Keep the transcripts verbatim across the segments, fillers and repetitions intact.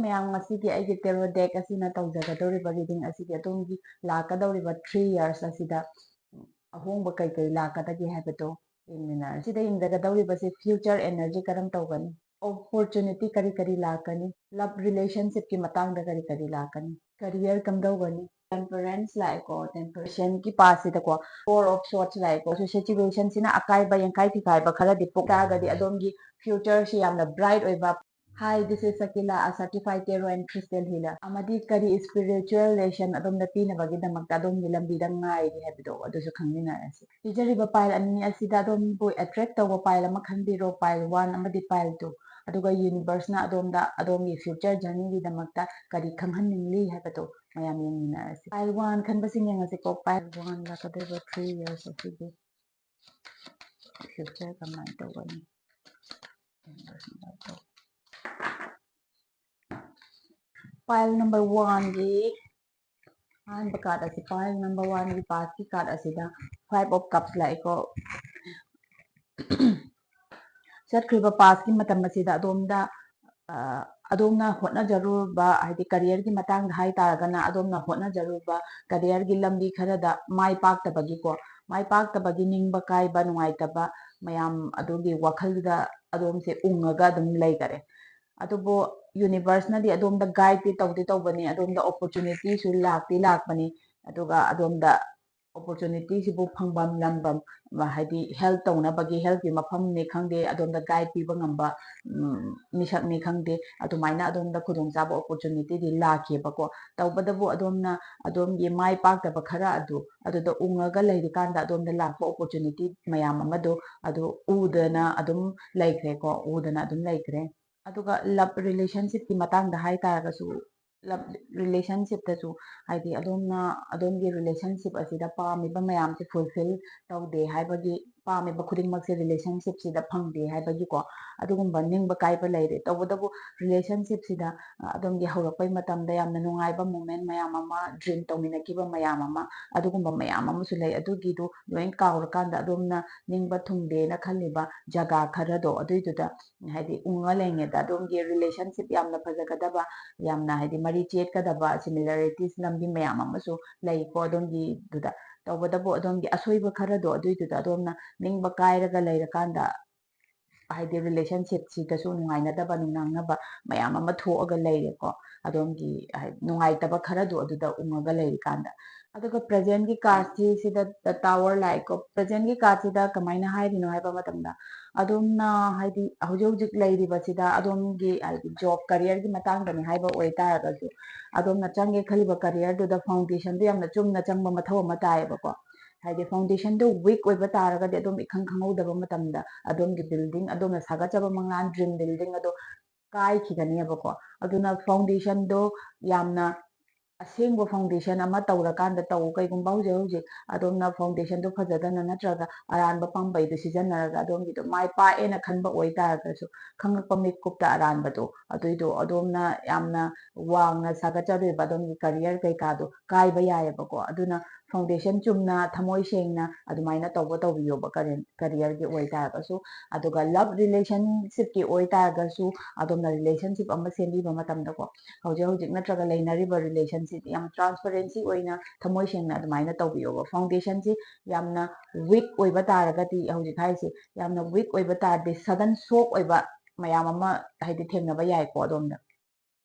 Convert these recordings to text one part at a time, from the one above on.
ꯃꯌꯥꯝ, ꯉꯁꯤꯒꯤ ꯑꯩꯒꯤ tarot deck ꯑꯁꯤꯅ ꯇꯧꯖꯒꯗꯧꯔꯤꯕ reading ꯑꯁꯤꯗꯤ ꯑꯗꯣꯝꯒꯤ ꯂꯥꯛꯀꯗꯧꯔꯤꯕ three years ꯑꯁꯤꯗ ꯑꯍꯣꯡꯕ ꯀꯩ ꯀꯩ ꯂꯥꯛꯀꯗꯒꯦ ꯍꯥꯏꯕꯗꯣ ꯌꯦꯡꯃꯤꯟꯅꯔꯁꯤ꯫ ꯁꯤꯗ ꯌꯦꯡꯖꯒꯗꯧꯔꯤꯕꯁꯦ future energy ꯀꯔꯝ ꯇꯧꯒꯅꯤ, opportunity ꯀꯔꯤ ꯀꯔꯤ ꯂꯥꯛꯀꯅꯤ, love relationship ꯀꯤ ꯃꯇꯥꯡꯗ ꯀꯔꯤ ꯀꯔꯤ ꯂꯥꯛꯀꯅꯤ, career ꯀꯝꯗꯧꯒꯅꯤ, temperance ꯂꯥꯛꯑꯦꯀꯣ, temperance ꯀꯤ ꯄꯥꯁꯤꯗꯀꯣ four of swords ꯂꯥꯛꯑꯦꯀꯣ꯫ So situation ꯁꯤꯅ ꯑꯀꯥꯏꯕ, ꯌꯦꯡꯈꯥꯏ ꯊꯤꯈꯥꯏꯕ ꯈꯔꯗꯤ ꯄꯣꯛ ꯇꯥꯔꯒꯗꯤ ꯑꯗꯣꯝꯒꯤ future ꯁꯤ ꯌꯥꯝꯅ bright ꯑꯣꯏꯕ꯫ Hi, this is Sakila, a certified tarot and crystal healer꯫ ꯑꯃꯗꯤ ꯀꯔꯤ spiritual lesson ꯑꯗꯣꯝꯗ ꯄꯤꯅꯕꯒꯤꯗꯃꯛꯇ ꯑꯗꯣꯝꯒꯤ ꯂꯝꯕꯤꯗ ꯉꯥꯏꯔꯤ ꯍꯥꯏꯕꯗꯣ ꯑꯗꯨꯁꯨ ꯈꯪꯃꯤꯟꯅꯔꯁꯤ꯫ ꯄꯤꯖꯔꯤꯕ pile ꯑꯅꯤ ꯑꯁꯤꯗ ꯑꯗꯣꯝꯕꯨ attract ꯇꯧꯕ pile ꯑꯃ ꯈꯟꯕꯤꯔꯣ, pile one ꯑꯃꯗꯤ pile two꯫ ꯑꯗꯨꯒ universe ꯅ ꯑꯗꯣꯝꯗ ꯑꯗꯣꯝꯒꯤ future journey ꯒꯤꯗꯃꯛꯇ ꯀꯔꯤ ꯈꯪꯍꯟꯅꯤꯡꯂꯤ ꯍꯥꯏꯕꯗꯣ ꯃꯌꯥꯝ ꯌꯦꯡꯃꯤꯟꯅꯔꯁꯤ꯫ Pile one ꯈꯟꯕꯁꯤꯡ ꯌꯦꯡꯉꯁꯤꯀꯣ꯫ Pile one ꯂꯥꯛꯀꯗꯧꯔꯤꯕ three years ꯑꯁꯤꯒꯤ future ꯀꯃꯥꯏꯅ ꯇꯧꯒꯅꯤ? Pile number one ꯒꯤ ꯑꯍꯥꯟꯕ card ꯑꯁꯤ, pile number one ꯒꯤ past ꯀꯤ card ꯑꯁꯤꯗ five of cups ꯂꯥꯛꯏꯀꯣ꯫ ꯆꯠꯈ꯭ꯔꯤꯕ past ꯀꯤ ꯃꯇꯝ ꯑꯁꯤꯗ ꯑꯗꯣꯝꯗ, ꯑ, ꯑꯗꯣꯝꯅ ꯍꯣꯠꯅꯖꯔꯨꯕ, ꯍꯥꯏꯗꯤ career ꯒꯤ ꯃꯇꯥꯡꯗ ꯍꯥꯏꯇꯥꯔꯒꯅ, ꯑꯗꯣꯝꯅ ꯍꯣꯠꯅꯖꯔꯨꯕ career ꯒꯤ ꯂꯝꯕꯤ ꯈꯔꯗ ꯃꯥꯏ ꯄꯥꯛꯇꯕꯒꯤꯀꯣ, ꯃꯥꯏ ꯄꯥꯛꯇꯕꯒꯤ ꯅꯤꯡꯕ ꯀꯥꯏꯕ, ꯅꯨꯡꯉꯥꯏꯇꯕ ꯃꯌꯥꯝ ꯑꯗꯨꯒꯤ ꯋꯥꯈꯜꯗꯨꯗ ꯑꯗꯣꯝꯁꯦ ꯎꯡꯉꯒ ꯑꯗꯨꯝ ꯂꯩꯈꯔꯦ꯫ ꯑꯗꯨꯕꯨ universe ꯅꯗꯤ ꯑꯗꯣꯝꯗ guide ꯇꯤ ꯇꯧꯗꯤ ꯇꯧꯕꯅꯤ, ꯑꯗꯣꯝꯗ opportunity ꯁꯨ ꯂꯥꯛꯇꯤ ꯂꯥꯛꯄꯅꯤ, ꯑꯗꯨꯒ ꯑꯗꯣꯝꯗ opportunity ꯁꯤꯕꯨ ꯐꯪꯐꯝ ꯂꯝꯐꯝ, ꯍꯥꯏꯗꯤ help ꯇꯧꯅꯕꯒꯤ, help ꯀꯤ ꯃꯐꯝꯅꯤ ꯈꯪꯗꯦ, ꯑꯗꯣꯝꯗ guide ꯄꯤꯕ ꯉꯝꯕ, ꯎꯝ, ꯃꯤꯁꯛꯅꯤ ꯈꯪꯗꯦ, ꯑꯗꯨꯃꯥꯏꯅ ꯑꯗꯣꯝꯗ ꯈꯨꯗꯣꯡꯆꯥꯕ opportunity ꯗꯤ ꯂꯥꯛꯈꯤꯕꯀꯣ꯫ ꯇꯧꯕꯇꯕꯨ ꯑꯗꯣꯝꯅ ꯑꯗꯣꯝꯒꯤ ꯃꯥꯏ ꯄꯥꯛꯇꯕ ꯈꯔ ꯑꯗꯨ, ꯑꯗꯨꯗ ꯎꯡꯉꯒ ꯂꯩꯔꯤꯀꯥꯟꯗ ꯑꯗꯣꯝꯗ ꯂꯥꯛꯄ opportunity ꯃꯌꯥꯝ ꯑꯃꯗꯣ ꯑꯗꯨ ꯎꯗꯅ ꯑꯗꯨꯝ ꯂꯩꯈ꯭ꯔꯦꯀꯣ, ꯎꯗꯅ ꯑꯗꯨꯝ ꯂꯩꯈ꯭ꯔꯦ꯫ ꯑꯗꯨꯒ love relationship ꯀꯤ ꯃꯇꯥꯡꯗ ꯍꯥꯏꯇꯥꯔꯒꯁꯨ, love relationship ꯇꯁꯨ, ꯍꯥꯏꯗꯤ ꯑꯗꯣꯝꯅ ꯑꯗꯣꯝꯒꯤ relationship ꯑꯁꯤꯗ ꯄꯥꯝꯃꯤꯕ ꯃꯌꯥꯝꯁꯦ fulfill ꯇꯧꯗꯦ ꯍꯥꯏꯕꯒꯤ ꯄꯥꯝꯃꯤꯕ ꯈꯨꯗꯤꯡꯃꯛꯁꯦ ꯔꯤꯂꯦꯁꯟꯁꯤꯞꯁꯤꯗ ꯐꯪꯗꯦ ꯍꯥꯏꯕꯒꯤꯀꯣ, ꯑꯗꯨꯒꯨꯝꯕ ꯅꯤꯡꯕ ꯀꯥꯏꯕ ꯂꯩꯔꯦ꯫ ꯇꯧꯕꯇꯕꯨ ꯔꯤꯂꯦꯁꯟꯁꯤꯞꯁꯤꯗ ꯑꯗꯣꯝꯒꯤ ꯍꯧꯔꯛꯄꯩ ꯃꯇꯝꯗ ꯌꯥꯝꯅ ꯅꯨꯡꯉꯥꯏꯕ ꯃꯣꯃꯦꯟ ꯃꯌꯥꯝ ꯑꯃ, ꯗ꯭ꯔꯤꯝ ꯇꯧꯃꯤꯟꯅꯈꯤꯕ ꯃꯌꯥꯝ ꯑꯃ, ꯑꯗꯨꯒꯨꯝꯕ ꯃꯌꯥꯝ ꯑꯃꯁꯨ ꯂꯩ꯫ ꯑꯗꯨꯒꯤꯗꯨ ꯂꯣꯏ ꯀꯥꯎꯔꯀꯥꯟꯗ ꯑꯗꯣꯝꯅ ꯅꯤꯡꯕ ꯊꯨꯡꯗꯦꯅ ꯈꯜꯂꯤꯕ ꯖꯒꯥ ꯈꯔꯗꯣ ꯑꯗꯨꯏꯗꯨꯗ ꯍꯥꯏꯗꯤ ꯎꯪꯉ ꯂꯩꯉꯩꯗ ꯑꯗꯣꯝꯒꯤ ꯔꯤꯂꯦꯁꯟꯁꯤꯞ ꯌꯥꯝꯅ ꯐꯖꯒꯗꯕ, ꯌꯥꯝꯅ ꯍꯥꯏꯗꯤ ꯃꯔꯤ ꯆꯦꯠꯀꯗꯕ ꯁꯤꯃꯤꯂꯔꯤꯇꯤꯁ ꯂꯝꯕꯤ ꯃꯌꯥꯝ ꯑꯃꯁꯨ ꯂꯩꯀꯣ ꯑꯗꯣꯝꯒꯤꯗꯨꯗ꯫ ꯇꯧꯕꯇꯕꯨ ꯑꯗꯣꯝꯒꯤ ꯑꯁꯣꯏꯕ ꯈꯔꯗꯣ ꯑꯗꯨꯏꯗꯨꯗ ꯑꯗꯣꯝꯅ ꯅꯤꯡꯕ ꯀꯥꯏꯔꯒ ꯂꯩꯔꯀꯥꯟꯗ ꯍꯥꯏꯗꯤ ꯔꯤꯂꯦꯁꯟꯁꯤꯞꯁꯤꯗꯁꯨ ꯅꯨꯡꯉꯥꯏꯅꯗꯕ ꯅꯨꯡꯅꯥꯡꯅꯕ ꯃꯌꯥꯝ ꯑꯃ ꯊꯣꯛꯑꯒ ꯂꯩꯔꯦꯀꯣ꯫ ꯑꯗꯣꯝꯒꯤ ꯍꯥꯏꯗꯤ ꯅꯨꯡꯉꯥꯏꯇꯕ ꯈꯔꯗꯣ ꯑꯗꯨꯗ ꯎꯡꯉꯒ ꯂꯩꯔꯤꯀꯥꯟꯗ꯫ ꯑꯗꯨꯒ ꯄ꯭ꯔꯖꯦꯟꯒꯤ ꯀꯥꯔꯠꯁꯤ ꯁꯤꯗ ꯇꯥꯋꯔ ꯂꯥꯛꯑꯦꯀꯣ꯫ ꯄ꯭ꯔꯖꯦꯟꯒꯤ ꯀꯥꯔꯠꯁꯤꯗ ꯀꯃꯥꯏꯅ ꯍꯥꯏꯔꯤꯅꯣ ꯍꯥꯏꯕ ꯃꯇꯝꯗ, ꯑꯗꯣꯝꯅ ꯍꯥꯏꯗꯤ ꯍꯧꯖꯤꯛ ꯍꯧꯖꯤꯛ ꯂꯩꯔꯤꯕꯁꯤꯗ ꯑꯗꯣꯝꯒꯤ ꯍꯥꯏꯗꯤ ꯖꯣꯕ ꯀꯔꯤꯌꯔꯒꯤ ꯃꯇꯥꯡꯗꯅꯤ ꯍꯥꯏꯕ ꯑꯣꯏꯇꯥꯔꯒꯁꯨ, ꯑꯗꯣꯝꯅ ꯆꯪꯒꯦ ꯈꯜꯂꯤꯕ ꯀꯔꯤꯌꯔꯗꯨꯗ ꯐꯥꯎꯟꯗꯦꯁꯟꯗꯣ ꯌꯥꯝꯅ ꯆꯨꯝꯅ ꯆꯪꯕ ꯃꯊꯧ ꯑꯃ ꯇꯥꯏꯌꯦꯕꯀꯣ꯫ ꯍꯥꯏꯗꯤ ꯐꯥꯎꯟꯗꯦꯁꯟꯗꯣ ꯋꯤꯛ ꯑꯣꯏꯕ ꯇꯥꯔꯒꯗꯤ ꯑꯗꯣꯝ ꯏꯈꯪ ꯈꯪꯍꯧꯗꯕ ꯃꯇꯝꯗ ꯑꯗꯣꯝꯒꯤ ꯕꯤꯜꯗꯤꯡ, ꯑꯗꯣꯝꯅ ꯁꯥꯒꯠꯆꯕ ꯃꯪꯂꯥꯟ, ꯗ꯭ꯔꯤꯝ ꯕꯤꯜꯗꯤꯡ ꯑꯗꯣ ꯀꯥꯏꯈꯤꯒꯅꯦꯕꯀꯣ꯫ ꯑꯗꯨꯅ ꯐꯥꯎꯟꯗꯦꯁꯟꯗꯣ ꯌꯥꯝꯅ ꯑꯁꯦꯡꯕ ꯐꯥꯎꯟꯗꯦꯁꯟ ꯑꯃ ꯇꯧꯔꯀꯥꯟꯗ ꯇꯧ꯫ ꯀꯩꯒꯨꯝꯕ ꯍꯧꯖꯤꯛ ꯍꯧꯖꯤꯛ ꯑꯗꯣꯝꯅ ꯐꯥꯎꯟꯗꯦꯁꯟꯗꯣ ꯐꯖꯗꯅ ꯅꯠꯇ꯭ꯔꯒ ꯑꯔꯥꯟꯕ ꯄꯥꯝꯕꯩꯗꯣ ꯁꯤꯖꯤꯟꯅꯔꯒ ꯑꯗꯣꯝꯒꯤꯗꯣ ꯃꯥꯏ ꯄꯥꯛꯑꯦꯅ ꯈꯟꯕ ꯑꯣꯏꯇꯥꯔꯒꯁꯨ, ꯈꯪꯉꯛꯄ ꯃꯤꯀꯨꯞꯇ ꯑꯔꯥꯟꯕꯗꯣ ꯑꯗꯨꯏꯗꯣ ꯑꯗꯣꯝꯅ ꯌꯥꯝꯅ ꯋꯥꯡꯅ ꯁꯥꯒꯠꯆꯔꯨꯏꯕ ꯑꯗꯣꯝꯒꯤ ꯀꯔꯤꯌꯔ ꯀꯩꯀꯥꯗꯣ ꯀꯥꯏꯕ ꯌꯥꯏꯌꯦꯕꯀꯣ꯫ ꯑꯗꯨꯅ ꯐꯥꯎꯟꯗꯦꯁꯟ ꯆꯨꯝꯅ, ꯊꯃꯣꯏ ꯁꯦꯡꯅ ꯑꯗꯨꯃꯥꯏꯅ ꯇꯧꯕ ꯇꯧꯕꯤꯌꯣꯕ, ꯀꯔꯤ-, ꯀꯔꯤꯌꯔꯒꯤ ꯑꯣꯏꯇꯥꯔꯒꯁꯨ꯫ ꯑꯗꯨꯒ ꯂꯚ ꯔꯤꯂꯦꯁꯟꯁꯤꯞꯀꯤ ꯑꯣꯏꯇꯥꯔꯒꯁꯨ, ꯑꯗꯣꯝꯅ ꯔꯤꯂꯦꯁꯟꯁꯤꯞ ꯑꯃ ꯁꯦꯝꯕꯤꯕ ꯃꯇꯝꯗꯀꯣ, ꯍꯧꯖꯤꯛ ꯍꯧꯖꯤꯛ ꯅꯠꯇ꯭ꯔꯒ ꯂꯩꯅꯔꯤꯕ ꯔꯤꯂꯦꯁꯟꯁꯤꯞ ꯌꯥꯝ ꯇ꯭ꯔꯥꯟꯁꯄꯔꯦꯟꯁꯤ ꯑꯣꯏꯅ, ꯊꯃꯣꯏ ꯁꯦꯡꯅ ꯑꯗꯨꯃꯥꯏꯅ ꯇꯧꯕꯤꯌꯣꯕ꯫ ꯐꯥꯎꯟꯗꯦꯁꯟꯁꯤ ꯌꯥꯝꯅ ꯋꯤꯛ ꯑꯣꯏꯕ ꯇꯥꯔꯒꯗꯤ, ꯍꯧꯖꯤꯛ ꯍꯥꯏꯔꯤꯁꯦ ꯌꯥꯝꯅ ꯋꯤꯛ ꯑꯣꯏꯕ ꯇꯥꯔꯗꯤ, ꯁꯗꯟ ꯁꯣꯛ ꯑꯣꯏꯕ ꯃꯌꯥꯝ ꯑꯃ ꯍꯥꯏꯗꯤ ꯊꯦꯡꯅꯕ ꯌꯥꯏꯀꯣ ꯑꯗꯣꯝꯗ꯫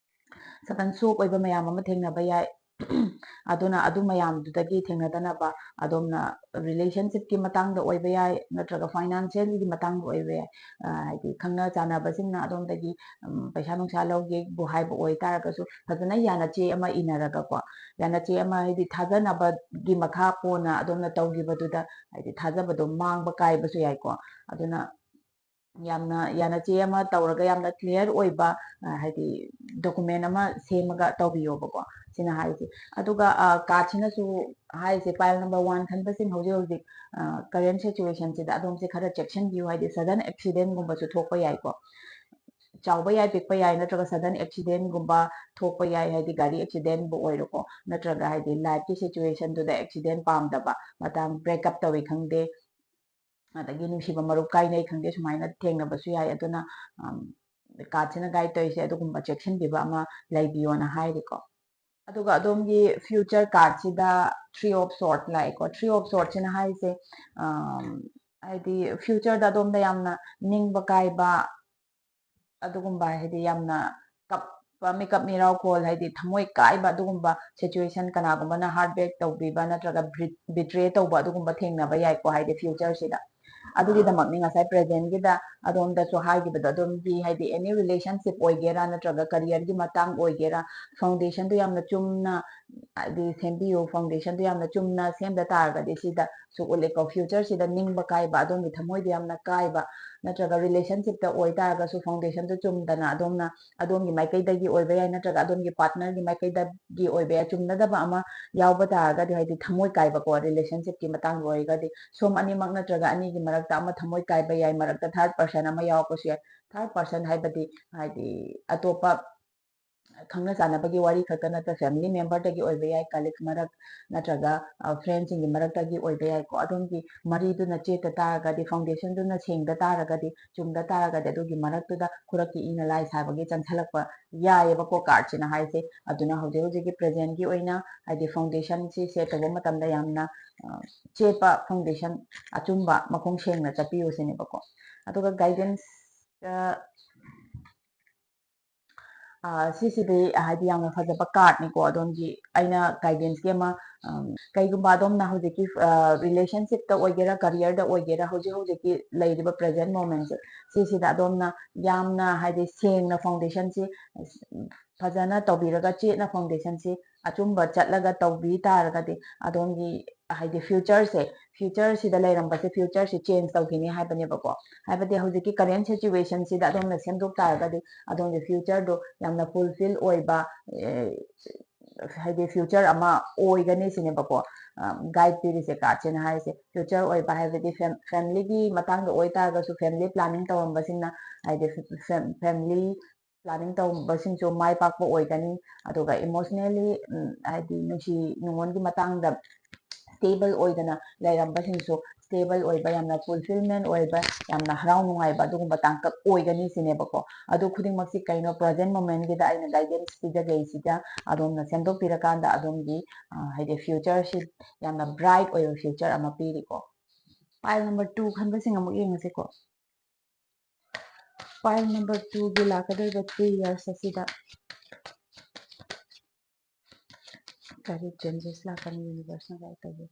ꯁꯗꯟ ꯁꯣꯛ ꯑꯣꯏꯕ ꯃꯌꯥꯝ ꯑꯃ ꯊꯦꯡꯅꯕ ꯌꯥꯏ꯫ ꯑꯗꯨꯅ ꯑꯗꯨ ꯃꯌꯥꯝꯗꯨꯗꯒꯤ ꯊꯦꯡꯅꯗꯅꯕ ꯑꯗꯣꯝꯅ ꯔꯤꯂꯦꯁꯟꯁꯤꯞꯀꯤ ꯃꯇꯥꯡꯗ ꯑꯣꯏꯕ ꯌꯥꯏ, ꯅꯠꯇ꯭ꯔꯒ ꯐꯥꯏꯅꯥꯟꯁꯤꯌꯦꯜꯒꯤ ꯃꯇꯥꯡꯗ ꯑꯣꯏꯕ ꯌꯥꯏ꯫ ꯑ, ꯍꯥꯏꯗꯤ ꯈꯪꯅ ꯆꯥꯟꯅꯕꯁꯤꯡꯅ ꯑꯗꯣꯝꯗꯒꯤ, ꯎꯝ, ꯄꯩꯁꯥ ꯅꯨꯡꯁꯥ ꯂꯧꯒꯦꯕꯨ ꯍꯥꯏꯕ ꯑꯣꯏꯇꯥꯔꯒꯁꯨ, ꯐꯖꯅ ꯌꯥꯅꯆꯦ ꯑꯃ ꯏꯅꯔꯒꯀꯣ, ꯌꯥꯅꯆꯦ ꯑꯃ ꯍꯥꯏꯗꯤ ꯊꯥꯖꯅꯕꯒꯤ ꯃꯈꯥ ꯄꯣꯟꯅ ꯑꯗꯣꯝꯅ ꯇꯧꯈꯤꯕꯗꯨꯗ ꯍꯥꯏꯗꯤ ꯊꯥꯖꯕꯗꯣ ꯃꯥꯡꯕ ꯀꯥꯏꯕꯁꯨ ꯌꯥꯏꯀꯣ꯫ ꯑꯗꯨꯅ ꯌꯥꯝꯅ ꯌꯥꯅꯆꯦ ꯑꯃ ꯇꯧꯔꯒ ꯌꯥꯝꯅ clear ꯑꯣꯏꯕ, ꯑ, ꯍꯥꯏꯗꯤ document ꯑꯃ ꯁꯦꯝꯃꯒ ꯇꯧꯕꯤꯌꯣꯕꯀꯣ, ꯁꯤꯅ ꯍꯥꯏꯔꯤꯁꯦ꯫ ꯑꯗꯨꯒ, ꯑ, card ꯁꯤꯅꯁꯨ ꯍꯥꯏꯔꯤꯁꯦ, pile number one ꯈꯟꯕꯁꯤꯡ ꯍꯧꯖꯤꯛ ꯍꯧꯖꯤꯛ, ꯑ, current situation ꯁꯤꯗ ꯑꯗꯣꯝꯁꯦ ꯈꯔ ꯆꯦꯛꯁꯤꯟꯕꯤꯌꯨ, ꯍꯥꯏꯗꯤ sudden accident ꯒꯨꯝꯕꯁꯨ ꯊꯣꯛꯄ ꯌꯥꯏꯀꯣ, ꯆꯥꯎꯕ ꯌꯥꯏ, ꯄꯤꯛꯄ ꯌꯥꯏ, ꯅꯠꯇ꯭ꯔꯒ sudden accident ꯒꯨꯝꯕ ꯊꯣꯛꯄ ꯌꯥꯏ, ꯍꯥꯏꯗꯤ ꯒꯥꯔꯤ accident ꯕꯨ ꯑꯣꯏꯔꯣꯀꯣ, ꯅꯠꯇ꯭ꯔꯒ ꯍꯥꯏꯗꯤ life ꯀꯤ situation ꯗꯨꯗ accident ꯄꯥꯝꯗꯕ ꯃꯇꯥꯡ, break up ꯇꯧꯏ ꯈꯪꯗꯦ, ꯑꯗꯒꯤ ꯅꯨꯡꯁꯤꯕ ꯃꯔꯨꯞ ꯀꯥꯏꯅꯩ ꯈꯪꯗꯦ, ꯁꯨꯃꯥꯏꯅ ꯊꯦꯡꯅꯕꯁꯨ ꯌꯥꯏ꯫ ꯑꯗꯨꯅ, ꯑꯝ, card ꯁꯤꯅ guide ꯇꯧꯔꯤꯁꯦ ꯑꯗꯨꯒꯨꯝꯕ ꯆꯦꯛꯁꯤꯟꯕꯤꯕ ꯑꯃ ꯂꯩꯕꯤꯌꯣꯅ ꯍꯥꯏꯔꯤꯀꯣ꯫ ꯑꯗꯨꯒ ꯑꯗꯣꯝꯒꯤ future card ꯁꯤꯗ Three of Sword ꯂꯥꯛꯑꯦꯀꯣ꯫ Three of Sword ꯁꯤꯅ ꯍꯥꯏꯔꯤꯁꯦ, ꯑꯝ, ꯍꯥꯏꯗꯤ future ꯗ ꯑꯗꯣꯝꯗ ꯌꯥꯝꯅ ꯅꯤꯡꯕ ꯀꯥꯏꯕ, ꯑꯗꯨꯒꯨꯝꯕ ꯍꯥꯏꯗꯤ ꯌꯥꯝꯅ ꯀꯞꯄ, ꯃꯤꯀꯞ ꯃꯤꯔꯥꯎꯈꯣꯜ, ꯍꯥꯏꯗꯤ ꯊꯃꯣꯏ ꯀꯥꯏꯕ, ꯑꯗꯨꯒꯨꯝꯕ situation, ꯀꯅꯥꯒꯨꯝꯕꯅ heart break ꯇꯧꯕꯤꯕ ꯅꯠꯇ꯭ꯔꯒ ꯕ꯭ꯔꯤ-, betray ꯇꯧꯕ, ꯑꯗꯨꯒꯨꯝꯕ ꯊꯦꯡꯅꯕ ꯌꯥꯏꯀꯣ, ꯍꯥꯏꯗꯤ future ꯁꯤꯗ꯫ ꯑꯗꯨꯒꯤꯗꯃꯛꯅꯤ ꯉꯁꯥꯏ present ꯒꯤꯗ ꯑꯗꯣꯝꯗꯁꯨ ꯍꯥꯏꯈꯤꯕꯗꯣ, ꯑꯗꯣꯝꯒꯤ ꯍꯥꯏꯗꯤ any relationship ꯑꯣꯏꯒꯦꯔꯥ ꯅꯠꯇ꯭ꯔꯒ career ꯒꯤ ꯃꯇꯥꯡ ꯑꯣꯏꯒꯦꯔꯥ, foundation ꯗꯨ ꯌꯥꯝꯅ ꯆꯨꯝꯅ ꯍꯥꯏꯗꯤ ꯁꯦꯝꯕꯤꯌꯨ, foundation ꯗꯨ ꯌꯥꯝꯅ ꯆꯨꯝꯅ ꯁꯦꯝꯗ ꯇꯥꯔꯒꯗꯤ ꯁꯤꯗꯁꯨ ꯎꯠꯂꯦꯀꯣ, future ꯁꯤꯗ ꯅꯤꯡꯕ ꯀꯥꯏꯕ, ꯑꯗꯣꯝꯒꯤ ꯊꯃꯣꯏꯗ ꯌꯥꯝꯅ ꯀꯥꯏꯕ, ꯅꯠꯇ꯭ꯔꯒ relationship ꯇ ꯑꯣꯏꯇꯥꯔꯒꯁꯨ foundation ꯗꯨ ꯆꯨꯝꯗꯅ ꯑꯗꯣꯝꯅ ꯑꯗꯣꯝꯒꯤ ꯃꯥꯏꯀꯩꯗꯒꯤ ꯑꯣꯏꯕ ꯌꯥꯏ, ꯅꯠꯇ꯭ꯔꯒ ꯑꯗꯣꯝꯒꯤ partner ꯒꯤ ꯃꯥꯏꯀꯩꯗꯒꯤ ꯑꯣꯏꯕ ꯌꯥꯏ, ꯆꯨꯝꯅꯗꯕ ꯑꯃ ꯌꯥꯎꯕ ꯇꯥꯔꯒꯗꯤ, ꯍꯥꯏꯗꯤ ꯊꯃꯣꯏ ꯀꯥꯏꯕꯀꯣ, relationship ꯀꯤ ꯃꯇꯥꯡꯗ ꯑꯣꯏꯔꯒꯗꯤ ꯁꯣꯝ ꯑꯅꯤꯃꯛ ꯅꯠꯇ꯭ꯔꯒ ꯑꯅꯤꯒꯤ ꯃꯔꯛꯇ ꯑꯃ ꯊꯃꯣꯏ ꯀꯥꯏꯕ ꯌꯥꯏ, ꯃꯔꯛꯇ third person ꯑꯃ ꯌꯥꯎꯔꯛꯄꯁꯨ ꯌꯥꯏ꯫ Third person ꯍꯥꯏꯕꯗꯤ ꯍꯥꯏꯗꯤ ꯑꯇꯣꯞꯄ ꯈꯪꯅ ꯆꯥꯟꯅꯕꯒꯤ ꯋꯥꯔꯤ ꯈꯛꯇ ꯅꯠꯇ family member ꯗꯒꯤ ꯑꯣꯏꯕ ꯌꯥꯏ, colleague ꯃꯔꯛ ꯅꯠꯇ꯭ꯔꯒ, ꯑ, friend ꯁꯤꯡꯒꯤ ꯃꯔꯛꯇꯒꯤ ꯑꯣꯏꯕ ꯌꯥꯏꯀꯣ꯫ ꯑꯗꯣꯝꯒꯤ ꯃꯔꯤꯗꯨꯅ ꯆꯦꯠꯇ ꯇꯥꯔꯒꯗꯤ, foundation ꯗꯨꯅ ꯁꯦꯡꯗ ꯇꯥꯔꯒꯗꯤ, ꯆꯨꯝꯗ ꯇꯥꯔꯒꯗꯤ ꯑꯗꯨꯒꯤ ꯃꯔꯛꯇꯨꯗ ꯈꯨꯔꯛꯀꯤ ꯏꯅ ꯂꯥꯏ ꯁꯥꯕꯒꯤ ꯆꯪꯁꯜꯂꯛꯄ ꯌꯥꯏꯌꯦꯕꯀꯣ card ꯁꯤꯅ ꯍꯥꯏꯁꯦ꯫ ꯑꯗꯨꯅ ꯍꯧꯖꯤꯛ ꯍꯧꯖꯤꯛꯀꯤ present ꯒꯤ ꯑꯣꯏꯅ ꯍꯥꯏꯗꯤ foundation ꯁꯤ set ꯇꯧꯕ ꯃꯇꯝꯗ ꯌꯥꯝꯅ, ꯑ, ꯆꯦꯠꯄ foundation, ꯑꯆꯨꯝꯕ ꯃꯈꯣꯡ ꯁꯦꯡꯅ ꯆꯠꯄꯤꯌꯨ ꯁꯤꯅꯦꯕꯀꯣ꯫ ꯑꯗꯨꯒ guidance, ꯑ, ꯑ, ꯁꯤꯁꯤꯗꯤ ꯍꯥꯏꯗꯤ ꯌꯥꯝꯅ ꯐꯖꯕ card ꯅꯤꯀꯣ꯫ ꯑꯗꯣꯝꯒꯤ ꯑꯩꯅ guidance ꯀꯤ ꯑꯃ, ꯑꯝ, ꯀꯩꯒꯨꯝꯕ ꯑꯗꯣꯝꯅ ꯍꯧꯖꯤꯛꯀꯤ, ꯑ, relationship ꯇ ꯑꯣꯏꯒꯦꯔꯥ, career ꯗ ꯑꯣꯏꯒꯦꯔꯥ, ꯍꯧꯖꯤꯛ ꯍꯧꯖꯤꯛꯀꯤ ꯂꯩꯔꯤꯕ present moment ꯁꯦ, ꯁꯤꯁꯤꯗ ꯑꯗꯣꯝꯅ ꯌꯥꯝꯅ ꯍꯥꯏꯗꯤ ꯁꯦꯡꯅ foundation ꯁꯤ ꯐꯖꯅ ꯇꯧꯕꯤꯔꯒ, ꯆꯦꯠꯅ foundation ꯁꯤ ꯑꯆꯨꯝꯕ ꯆꯠꯂꯒ ꯇꯧꯕꯤ ꯇꯥꯔꯒꯗꯤ ꯑꯗꯣꯝꯒꯤ, ꯍꯥꯏꯗꯤ future ꯁꯦ, future ꯁꯤꯗ ꯂꯩꯔꯝꯕꯁꯦ future ꯁꯤ change ꯇꯧꯈꯤꯅꯤ ꯍꯥꯏꯕꯅꯦꯕꯀꯣ꯫ ꯍꯥꯏꯕꯗꯤ ꯍꯧꯖꯤꯛꯀꯤ current situation ꯁꯤꯗ ꯑꯗꯣꯝꯅ ꯁꯦꯝꯗꯣꯛ ꯇꯥꯔꯒꯗꯤ ꯑꯗꯣꯝꯒꯤ future ꯗꯣ ꯌꯥꯝꯅ fulfill ꯑꯣꯏꯕ, ꯑꯦ, ꯍꯥꯏꯗꯤ future ꯑꯃ ꯑꯣꯏꯒꯅꯤ ꯁꯤꯅꯦꯕꯀꯣ꯫ ꯑ, guide ꯄꯤꯔꯤꯁꯦ card ꯁꯤꯅ ꯍꯥꯏꯔꯤꯁꯦ future ꯑꯣꯏꯕ ꯍꯥꯏꯕꯗꯤ fam-, family ꯒꯤ ꯃꯇꯥꯡꯗ ꯑꯣꯏꯇꯥꯔꯒꯁꯨ family planning ꯇꯧꯔꯝꯕꯁꯤꯡꯅ ꯍꯥꯏꯗꯤ fam-, family planning ꯇꯧꯕꯁꯤꯡꯁꯨ ꯃꯥꯏ ꯄꯥꯛꯄ ꯑꯣꯏꯒꯅꯤ꯫ ꯑꯗꯨꯒ emotionally, ꯎꯝ, ꯍꯥꯏꯗꯤ ꯅꯨꯡꯁꯤ ꯅꯨꯡꯉꯣꯟꯒꯤ ꯃꯇꯥꯡꯗ stable ꯑꯣꯏꯗꯅ ꯂꯩꯔꯝꯕꯁꯤꯡꯁꯨ stable ꯑꯣꯏꯕ, ꯌꯥꯝꯅ fulfillment ꯑꯣꯏꯕ, ꯌꯥꯝꯅ ꯍꯔꯥꯎ ꯅꯨꯡꯉꯥꯏꯕ ꯑꯗꯨꯒꯨꯝꯕ ꯇꯥꯡꯀꯛ ꯑꯣꯏꯒꯅꯤ ꯁꯤꯅꯦꯕꯀꯣ꯫ ꯑꯗꯨ ꯈꯨꯗꯤꯡꯃꯛꯁꯤ ꯀꯩꯅꯣ, present moment ꯁꯤꯗ ꯑꯩꯅ guidance ꯄꯤꯖꯒꯩꯁꯤꯗ ꯑꯗꯣꯝꯅ ꯁꯦꯝꯗꯣꯛꯄꯤꯔꯀꯥꯟꯗ ꯑꯗꯣꯝꯒꯤ, ꯑ, ꯍꯥꯏꯗꯤ future ꯁꯤ ꯌꯥꯝꯅ bright ꯑꯣꯏꯕ future ꯑꯃ ꯄꯤꯔꯤꯀꯣ꯫ Pile number two ꯈꯟꯕꯁꯤꯡ ꯑꯃꯨꯛ ꯌꯦꯡꯉꯁꯤꯀꯣ꯫ Pile number two ꯒꯤ ꯂꯥꯛꯀꯗꯧꯔꯤꯕ three years ꯑꯁꯤꯗ ꯀꯔꯤ changes ꯂꯥꯛꯀꯅꯤ universe ꯅ guide ꯇꯧꯕ?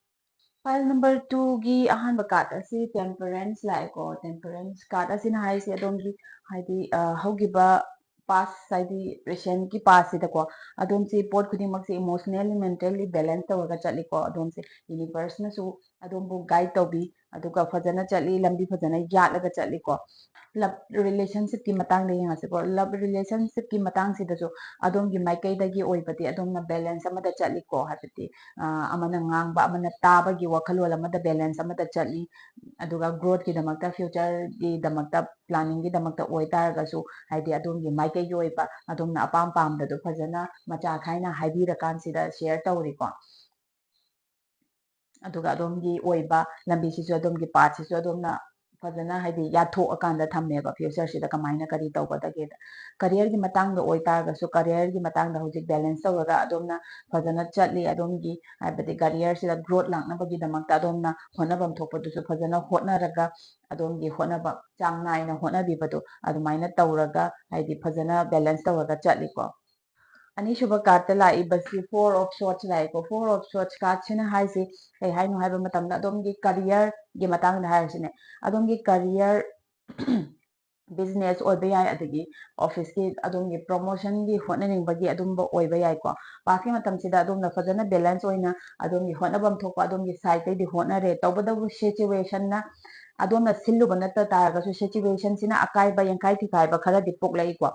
Pile number two ꯒꯤ ꯑꯍꯥꯟꯕ card ꯑꯁꯤ Temperance ꯂꯥꯛꯑꯦꯀꯣ꯫ Temperance card ꯑꯁꯤꯅ ꯍꯥꯏꯔꯤꯁꯦ ꯑꯗꯣꯝꯒꯤ ꯍꯥꯏꯗꯤ, ꯑ, ꯍꯧꯈꯤꯕ past, ꯍꯥꯏꯗꯤ recent ꯀꯤ past ꯁꯤꯗꯀꯣ ꯑꯗꯣꯝꯁꯤ ꯄꯣꯠ ꯈꯨꯗꯤꯡꯃꯛꯁꯦ emotionally, mentally balance ꯇꯧꯔꯒ ꯆꯠꯂꯤꯀꯣ꯫ ꯑꯗꯣꯝꯁꯦ universe ꯅꯁꯨ ꯑꯗꯣꯝꯕꯨ guide ꯇꯧꯕꯤ, ꯑꯗꯨꯒ ꯐꯖꯅ ꯆꯠꯂꯤ, ꯂꯝꯕꯤ ꯐꯖꯅ ꯌꯥꯠꯂꯒ ꯆꯠꯂꯤꯀꯣ꯫ Love relationship ꯀꯤ ꯃꯇꯥꯡꯗ ꯌꯦꯡꯉꯁꯤꯀꯣ꯫ Love relationship ꯀꯤ ꯃꯇꯥꯡꯁꯤꯗꯁꯨ ꯑꯗꯣꯝꯒꯤ ꯃꯥꯏꯀꯩꯗꯒꯤ ꯑꯣꯏꯕꯗꯤ ꯑꯗꯣꯝꯅ balance ꯑꯃꯗ ꯆꯠꯂꯤꯀꯣ, ꯍꯥꯏꯕꯗꯤ, ꯑ, ꯑꯃꯅ ꯉꯥꯡꯕ, ꯑꯃꯅ ꯇꯥꯕꯒꯤ ꯋꯥꯈꯜꯂꯣꯟ ꯑꯃꯗ balance ꯑꯃꯗ ꯆꯠꯂꯤ꯫ ꯑꯗꯨꯒ growth ꯀꯤꯗꯃꯛꯇ, future ꯒꯤꯗꯃꯛꯇ, planning ꯒꯤꯗꯃꯛꯇ ꯑꯣꯏꯇꯥꯔꯒꯁꯨ, ꯍꯥꯏꯗꯤ ꯑꯗꯣꯝꯒꯤ ꯃꯥꯏꯀꯩꯒꯤ ꯑꯣꯏꯕ ꯑꯗꯣꯝꯅ ꯑꯄꯥꯝ ꯄꯥꯝꯕꯗꯣ ꯐꯖꯅ ꯃꯆꯥ ꯈꯥꯏꯅ ꯍꯥꯏꯕꯤꯔꯀꯥꯟꯁꯤꯗ share ꯇꯧꯔꯤꯀꯣ꯫ ꯑꯗꯨꯒ ꯑꯗꯣꯝꯒꯤ ꯑꯣꯏꯕ ꯂꯝꯕꯤꯁꯤꯁꯨ, ꯑꯗꯣꯝꯒꯤ path ꯁꯤꯁꯨ ꯑꯗꯣꯝꯅ ꯐꯖꯅ ꯍꯥꯏꯗꯤ ꯌꯥꯊꯣꯛꯑꯀꯥꯟꯗ ꯊꯝꯃꯦꯕ future ꯁꯤꯗ ꯀꯃꯥꯏꯅ ꯀꯔꯤ ꯇꯧꯒꯗꯒꯦꯗ꯫ Career ꯒꯤ ꯃꯇꯥꯡꯗ ꯑꯣꯏꯇꯥꯔꯒꯁꯨ career ꯒꯤ ꯃꯇꯥꯡꯗ ꯍꯧꯖꯤꯛ balance ꯇꯧꯔꯒ ꯑꯗꯣꯝꯅ ꯐꯖꯅ ꯆꯠꯂꯤ꯫ ꯑꯗꯣꯝꯒꯤ ꯍꯥꯏꯕꯗꯤ career ꯁꯤꯗ growth ꯂꯥꯛꯅꯕꯒꯤꯗꯃꯛꯇ ꯑꯗꯣꯝꯅ ꯍꯣꯠꯅꯐꯝ ꯊꯣꯛꯄꯗꯨꯁꯨ ꯐꯖꯅ ꯍꯣꯠꯅꯔꯒ ꯑꯗꯣꯝꯒꯤ ꯍꯣꯠꯅꯕ ꯆꯥꯡ ꯅꯥꯏꯅ ꯍꯣꯠꯅꯕꯤꯕꯗꯣ ꯑꯗꯨꯃꯥꯏꯅ ꯇꯧꯔꯒ ꯍꯥꯏꯗꯤ ꯐꯖꯅ balance ꯇꯧꯔꯒ ꯆꯠꯂꯤꯀꯣ꯫ ꯑꯅꯤꯁꯨꯕ card ꯇ ꯂꯥꯛꯏꯕꯁꯤ Four of Swords ꯂꯥꯛꯏꯀꯣ꯫ Four of Swords card ꯁꯤꯅ ꯍꯥꯏꯁꯤ ꯀꯩ ꯍꯥꯏꯅꯣ ꯍꯥꯏꯕ ꯃꯇꯝꯗ ꯑꯗꯣꯝꯒꯤ career ꯒꯤ ꯃꯇꯥꯡꯗ ꯍꯥꯏꯔꯁꯤꯅꯦ꯫ ꯑꯗꯣꯝꯒꯤ career ꯕꯤꯖꯤꯅꯦꯁ ꯑꯣꯏꯕ ꯌꯥꯏ, ꯑꯗꯒꯤ ꯑꯣꯐꯤꯁꯀꯤ ꯑꯗꯣꯝꯒꯤ ꯄ꯭ꯔꯣꯃꯣꯁꯟꯒꯤ ꯍꯣꯠꯅꯅꯤꯡꯕꯒꯤ ꯑꯗꯨꯝꯕ ꯑꯣꯏꯕ ꯌꯥꯏꯀꯣ꯫ ꯄꯥꯁꯀꯤ ꯃꯇꯝꯁꯤꯗ ꯑꯗꯣꯝꯅ ꯐꯖꯅ ꯕꯦꯂꯦꯟꯁ ꯑꯣꯏꯅ ꯑꯗꯣꯝꯒꯤ ꯍꯣꯠꯅꯐꯝ ꯊꯣꯛꯄ ꯑꯗꯣꯝꯒꯤ ꯁꯥꯏꯠꯇꯩꯗꯤ ꯍꯣꯠꯅꯔꯦ꯫ ꯇꯧꯕꯇꯕꯨ ꯁꯤꯆꯨꯋꯦꯁꯟꯅ ꯑꯗꯣꯝꯅ ꯁꯤꯜꯂꯨꯕ ꯅꯠꯇ ꯇꯥꯔꯒꯁꯨ ꯁꯤꯆꯨꯋꯦꯁꯟꯁꯤꯅ ꯑꯀꯥꯏꯕ ꯌꯦꯡꯈꯥꯏ ꯊꯤꯈꯥꯏꯕ ꯈꯔꯗꯤ ꯄꯣꯛꯂꯛꯏꯀꯣ꯫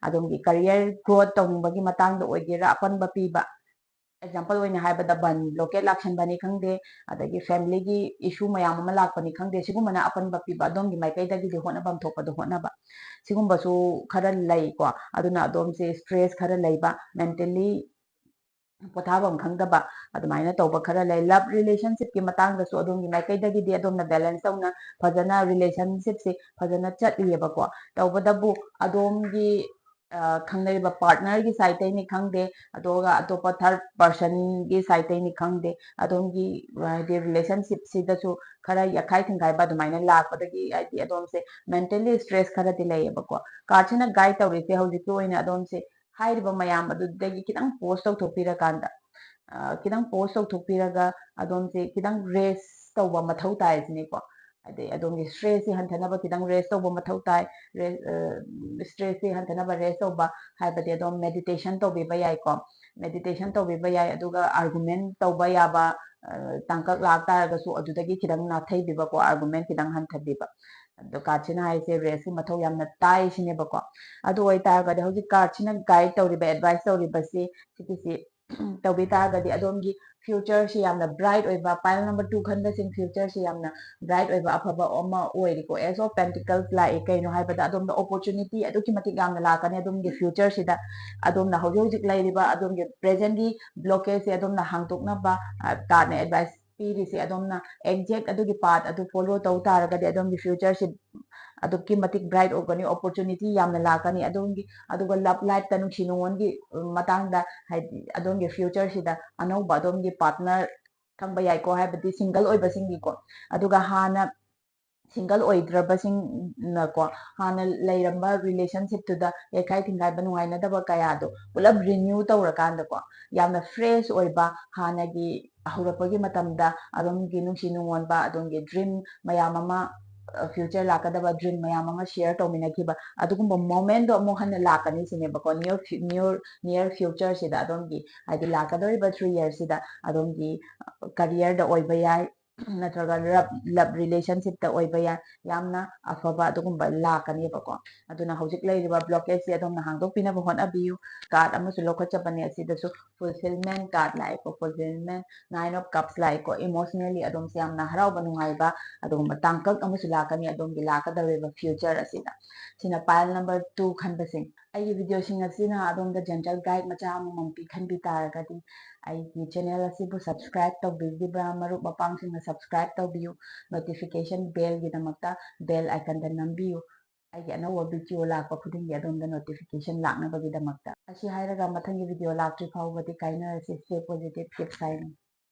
ꯑꯗꯣꯝꯒꯤ ꯀꯔꯤꯌꯔ ꯒ꯭ꯔꯣꯠ ꯇꯧꯅꯤꯡꯕꯒꯤ ꯃꯇꯥꯡꯗ ꯑꯣꯏꯒꯦꯔꯥ, ꯑꯄꯟꯕ ꯄꯤꯕ, ꯑꯦꯛꯖꯥꯝꯄꯜ ꯑꯣꯏꯅ ꯍꯥꯏꯕꯗ ꯕꯟ, ꯕ꯭ꯂꯣꯀꯦꯠ ꯂꯥꯛꯁꯟꯕꯅꯤ ꯈꯪꯗꯦ, ꯑꯗꯒꯤ ꯐꯦꯃꯤꯂꯤꯒꯤ ꯏꯁꯨ ꯃꯌꯥꯝ ꯑꯃ ꯂꯥꯛꯄꯅꯤ ꯈꯪꯗꯦ, ꯁꯤꯒꯨꯝꯕꯅ ꯑꯄꯟꯕ ꯄꯤꯕ, ꯑꯗꯣꯝꯒꯤ ꯃꯥꯏꯀꯩꯗꯒꯤꯗꯤ ꯍꯣꯠꯅꯐꯝ ꯊꯣꯛꯄꯗꯣ ꯍꯣꯠꯅꯕ, ꯁꯤꯒꯨꯝꯕꯁꯨ ꯈꯔ ꯂꯩꯀꯣ꯫ ꯑꯗꯨꯅ ꯑꯗꯣꯝꯁꯦ ꯁ꯭ꯇ꯭ꯔꯦꯁ ꯈꯔ ꯂꯩꯕ, ꯃꯦꯟꯇꯦꯜꯂꯤ ꯄꯣꯊꯥꯐꯝ ꯈꯪꯗꯕ, ꯑꯗꯨꯃꯥꯏꯅ ꯇꯧꯕ ꯈꯔ ꯂꯩ꯫ ꯂꯚ ꯔꯤꯂꯦꯁꯟꯁꯤꯞꯀꯤ ꯃꯇꯥꯡꯗꯁꯨ ꯑꯗꯣꯝꯒꯤ ꯃꯥꯏꯀꯩꯗꯒꯤꯗꯤ ꯑꯗꯣꯝꯅ ꯕꯦꯂꯦꯟꯁ ꯇꯧꯅ ꯐꯖꯅ ꯔꯤꯂꯦꯁꯟꯁꯤꯞꯁꯦ ꯐꯖꯅ ꯆꯠꯂꯤꯑꯕꯀꯣ꯫ ꯇꯧꯕꯇꯕꯨ ꯑꯗꯣꯝꯒꯤ ꯑ, ꯈꯪꯅꯔꯤꯕ ꯄꯥꯔꯠꯅꯔꯒꯤ ꯁꯥꯏꯠꯇꯩꯅꯤ ꯈꯪꯗꯦ, ꯑꯗꯨꯒ ꯑꯇꯣꯞꯄ ꯊꯥꯔꯠ ꯄꯥꯔꯁꯟꯒꯤ ꯁꯥꯏꯠꯇꯩꯅꯤ ꯈꯪꯗꯦ, ꯑꯗꯣꯝꯒꯤ, ꯑ, ꯍꯥꯏꯗꯤ ꯔꯤꯂꯦꯁꯟꯁꯤꯞꯁꯤꯗꯁꯨ ꯈꯔ ꯌꯥꯈꯥꯏ ꯊꯤꯡꯒꯥꯏꯕ ꯑꯗꯨꯃꯥꯏꯅ ꯂꯥꯛꯄꯗꯒꯤ ꯍꯥꯏꯗꯤ ꯑꯗꯣꯝꯁꯦ ꯃꯦꯟꯇꯦꯜꯂꯤ ꯁ꯭ꯇ꯭ꯔꯦꯁ ꯈꯔꯗꯤ ꯂꯩꯌꯦꯕꯀꯣ꯫ ꯀꯥꯔꯠꯁꯤꯅ ꯒꯥꯏꯗ ꯇꯧꯔꯤꯁꯦ ꯍꯧꯖꯤꯛꯀꯤ ꯑꯣꯏꯅ ꯑꯗꯣꯝꯁꯦ ꯍꯥꯏꯔꯤꯕ ꯃꯌꯥꯝ ꯑꯗꯨꯗꯒꯤ ꯈꯤꯇꯪ ꯄꯣꯁ ꯇꯧꯊꯣꯛꯄꯤꯔꯀꯥꯟꯗ, ꯑ, ꯈꯤꯇꯪ ꯄꯣꯁ ꯇꯧꯊꯣꯛꯄꯤꯔꯒ ꯑꯗꯣꯝꯁꯦ ꯈꯤꯇꯪ ꯔꯦꯁ ꯇꯧꯕ ꯃꯊꯧ ꯇꯥꯏ ꯁꯤꯅꯤꯀꯣ꯫ ꯑꯗꯩ ꯑꯗꯣꯝꯒꯤ ꯁ꯭ꯇ꯭ꯔꯦꯁꯁꯤ ꯍꯟꯊꯅꯕ ꯈꯤꯇꯪ ꯔꯦꯁ ꯇꯧꯕ ꯃꯊꯧ ꯇꯥꯏ꯫ ꯔꯦ-, ꯑ, ꯁ꯭ꯇ꯭ꯔꯦꯁꯁꯤ ꯍꯟꯊꯅꯕ ꯔꯦꯁ ꯇꯧꯕ ꯍꯥꯏꯕꯗꯤ ꯑꯗꯣꯝ ꯃꯦꯗꯤꯇꯦꯁꯟ ꯇꯧꯕꯤꯕ ꯌꯥꯏꯀꯣ꯫ ꯃꯦꯗꯤꯇꯦꯁꯟ ꯇꯧꯕꯤꯕ ꯌꯥꯏ, ꯑꯗꯨꯒ ꯑꯥꯔꯒꯨꯃꯦꯟ ꯇꯧꯕ ꯌꯥꯕ, ꯑ, ꯇꯥꯡꯀꯛ ꯂꯥꯛ ꯇꯥꯔꯒꯁꯨ ꯑꯗꯨꯗꯒꯤ ꯈꯤꯇꯪ ꯅꯥꯊꯩꯕꯤꯕꯀꯣ, ꯑꯥꯔꯒꯨꯃꯦꯟ ꯈꯤꯇꯪ ꯍꯟꯊꯕꯤꯕ꯫ ꯑꯗꯣ ꯀꯥꯔꯠꯁꯤꯅ ꯍꯥꯏꯁꯦ ꯔꯦꯁꯀꯤ ꯃꯊꯧ ꯌꯥꯝꯅ ꯇꯥꯏ ꯁꯤꯅꯦꯕꯀꯣ꯫ ꯑꯗꯨ ꯑꯣꯏꯇꯥꯔꯒꯗꯤ ꯍꯧꯖꯤꯛ ꯀꯥꯔꯠꯁꯤꯅ ꯒꯥꯏꯗ ꯇꯧꯔꯤꯕ, ꯑꯦꯗꯚꯥꯏꯁ ꯇꯧꯔꯤꯕꯁꯤ ꯁꯤꯒꯤꯁꯤ ꯇꯧꯕꯤ ꯇꯥꯔꯒꯗꯤ ꯑꯗꯣꯝꯒꯤ ꯐ꯭ꯌꯨꯆꯔꯁꯤ ꯌꯥꯝꯅ ꯕ꯭ꯔꯥꯏꯠ ꯑꯣꯏꯕ, ꯄꯥꯏꯜ ꯅꯝꯕꯔ ꯇꯨ ꯈꯟꯕꯁꯤꯡ ꯐ꯭ꯌꯨꯆꯔꯁꯤ ꯌꯥꯝꯅ ꯕ꯭ꯔꯥꯏꯠ ꯑꯣꯏꯕ ꯑꯐꯕ ꯑꯃ ꯑꯣꯏꯔꯤꯀꯣ꯫ ꯑꯦꯁ ꯑꯣꯐ ꯄꯦꯟꯇꯤꯀꯜꯁ ꯂꯥꯛꯏ, ꯀꯩꯅꯣ ꯍꯥꯏꯕꯗ ꯑꯗꯣꯝꯗ ꯑꯣꯄꯣꯔꯆꯨꯅꯤꯇꯤ ꯑꯗꯨꯛꯀꯤ ꯃꯇꯤꯛ ꯌꯥꯝꯅ ꯂꯥꯛꯀꯅꯤ ꯑꯗꯣꯝꯒꯤ ꯐ꯭ꯌꯨꯆꯔꯁꯤꯗ꯫ ꯑꯗꯣꯝꯅ ꯍꯧꯖꯤꯛ ꯍꯧꯖꯤꯛ ꯂꯩꯔꯤꯕ ꯑꯗꯣꯝꯒꯤ ꯄ꯭ꯔꯦꯖꯦꯟꯒꯤ ꯕ꯭ꯂꯣꯀꯦꯖꯁꯦ ꯑꯗꯣꯝꯅ ꯍꯥꯡꯗꯣꯛꯅꯕ, ꯑ, ꯀꯥꯔꯠꯅ ꯑꯦꯗꯚꯥꯏꯁ ꯄꯤꯔꯤꯁꯦ꯫ ꯑꯗꯣꯝꯅ ꯑꯦꯛꯖꯦꯛ ꯑꯗꯨꯒꯤ ꯄꯥꯠ ꯑꯗꯨ ꯐꯣꯂꯣ ꯇꯧ ꯇꯥꯔꯒꯗꯤ ꯑꯗꯣꯝꯒꯤ ꯐ꯭ꯌꯨꯆꯔꯁꯤ ꯑꯗꯨꯛꯀꯤ ꯃꯇꯤꯛ ꯕ꯭ꯔꯥꯏꯠ ꯑꯣꯏꯒꯅꯤ, ꯑꯣꯄꯣꯔꯆꯨꯅꯤꯇꯤ ꯌꯥꯝꯅ ꯂꯥꯛꯀꯅꯤ ꯑꯗꯣꯝꯒꯤ꯫ ꯑꯗꯨꯒ ꯂꯚ ꯂꯥꯏꯐꯇ, ꯅꯨꯡꯁꯤ ꯅꯨꯡꯉꯣꯟꯒꯤ ꯃꯇꯥꯡꯗ, ꯍꯥꯏꯗꯤ ꯑꯗꯣꯝꯒꯤ ꯐ꯭ꯌꯨꯆꯔꯁꯤꯗ ꯑꯅꯧꯕ ꯑꯗꯣꯝꯒꯤ ꯄꯥꯔꯠꯅꯔ ꯈꯪꯕ ꯌꯥꯏꯀꯣ, ꯍꯥꯏꯕꯗꯤ ꯁꯤꯡꯒꯜ ꯑꯣꯏꯕꯁꯤꯡꯒꯤꯀꯣ꯫ ꯑꯗꯨꯒ ꯍꯥꯟꯅ ꯁꯤꯡꯒꯜ ꯑꯣꯏꯗ꯭ꯔꯕꯁꯤꯡꯅꯀꯣ, ꯍꯥꯟꯅ ꯂꯩꯔꯝꯕ ꯔꯤꯂꯦꯁꯟꯁꯤꯞꯇꯨꯗ ꯌꯩꯈꯥꯏ ꯊꯤꯡꯒꯥꯏꯕ, ꯅꯨꯡꯉꯥꯏꯅꯗꯕ ꯀꯌꯥꯗꯣ ꯄꯨꯂꯞ ꯔꯤꯅ꯭ꯌꯨ ꯇꯧꯔꯀꯥꯟꯗꯀꯣ, ꯌꯥꯝꯅ ꯐ꯭ꯔꯦꯁ ꯑꯣꯏꯕ, ꯍꯥꯟꯅꯒꯤ ꯍꯧꯔꯛꯄꯒꯤ ꯃꯇꯝꯗ ꯑꯗꯣꯝꯒꯤ ꯅꯨꯡꯁꯤ ꯅꯨꯡꯉꯣꯟꯕ, ꯑꯗꯣꯝꯒꯤ ꯗ꯭ꯔꯤꯝ ꯃꯌꯥꯝ ꯑꯃ future ꯂꯥꯛꯀꯗꯕ dream ꯃꯌꯥꯝ ꯑꯃ share ꯇꯧꯃꯤꯟꯅꯈꯤꯕ ꯑꯗꯨꯒꯨꯝꯕ momentꯗꯣ ꯑꯃꯨꯛ ꯍꯟꯅ ꯂꯥꯛꯀꯅꯤ ꯁꯤꯅꯦꯕꯀꯣ꯫ Near near near futureꯁꯤꯗ ꯑꯗꯣꯝꯒꯤ, ꯍꯥꯏꯗꯤ ꯂꯥꯛꯀꯗꯧꯔꯤꯕ three yearsꯁꯤꯗ ꯑꯗꯣꯝꯒꯤ careerꯗ ꯑꯣꯏꯕ ꯌꯥꯏ, ꯅꯠꯇ꯭ꯔꯒ love love relationshipꯇ ꯑꯣꯏꯕ ꯌꯥꯏ, ꯌꯥꯝꯅ ꯑꯐꯕ ꯑꯗꯨꯒꯨꯝꯕ ꯂꯥꯛꯀꯅꯦꯕꯀꯣ꯫ ꯑꯗꯨꯅ ꯍꯧꯖꯤꯛ ꯂꯩꯔꯤꯕ blockadeꯁꯦ ꯑꯗꯣꯝꯅ ꯍꯥꯡꯗꯣꯛꯄꯤꯅꯕ ꯍꯣꯠꯅꯕꯤꯌꯨ꯫ Card ꯑꯃꯁꯨ ꯂꯧꯈꯠꯆꯕꯅꯦ, ꯑꯁꯤꯗꯁꯨ fulfillment card ꯂꯥꯛꯑꯦꯀꯣ꯫ Fulfillment, nine of cups ꯂꯥꯛꯑꯦꯀꯣ꯫ Emotionally ꯑꯗꯣꯝꯁꯦ ꯌꯥꯝꯅ ꯍꯔꯥꯎꯕ ꯅꯨꯡꯉꯥꯏꯕ ꯑꯗꯨꯒꯨꯝꯕ ꯇꯥꯡꯀꯛ ꯑꯃꯁꯨ ꯂꯥꯛꯀꯅꯤ ꯑꯗꯣꯝꯒꯤ ꯂꯥꯛꯀꯗꯧꯔꯤꯕ future ꯑꯁꯤꯗ꯫ ꯁꯤꯅ pile number two ꯈꯟꯕꯁꯤꯡ꯫ ꯑꯩꯒꯤ videoꯁꯤꯡ ꯑꯁꯤꯅ ꯑꯗꯣꯝꯗ gentle guide ꯃꯆꯥ ꯑꯃꯃꯝ ꯄꯤꯈꯟꯕꯤ ꯇꯥꯔꯒꯗꯤ ꯑꯩꯒꯤ channel ꯑꯁꯤꯕꯨ subscribe ꯇꯧꯕꯤꯗ꯭ꯔꯤꯕ꯭ꯔꯥ? ꯃꯔꯨꯞ ꯃꯄꯥꯡꯁꯤꯡꯅ subscribe ꯇꯧꯕꯤꯌꯨ꯫ Notification bellꯒꯤꯗꯃꯛꯇ bell iconꯗ ꯅꯝꯕꯤꯌꯨ꯫ ꯑꯩꯒꯤ ꯑꯅꯧꯕ video ꯂꯥꯛꯄ ꯈꯨꯗꯤꯡꯒꯤ ꯑꯗꯣꯝꯗ notification ꯂꯥꯛꯅꯕꯒꯤꯗꯃꯛꯇ꯫ ꯑꯁꯤ ꯍꯥꯏꯔꯒ ꯃꯊꯪꯒꯤ video ꯂꯥꯛꯇ꯭ꯔꯤ ꯐꯥꯎꯕꯗꯤ ꯀꯥꯏꯅꯔꯁꯤ꯫ Stay positive, keep shining꯫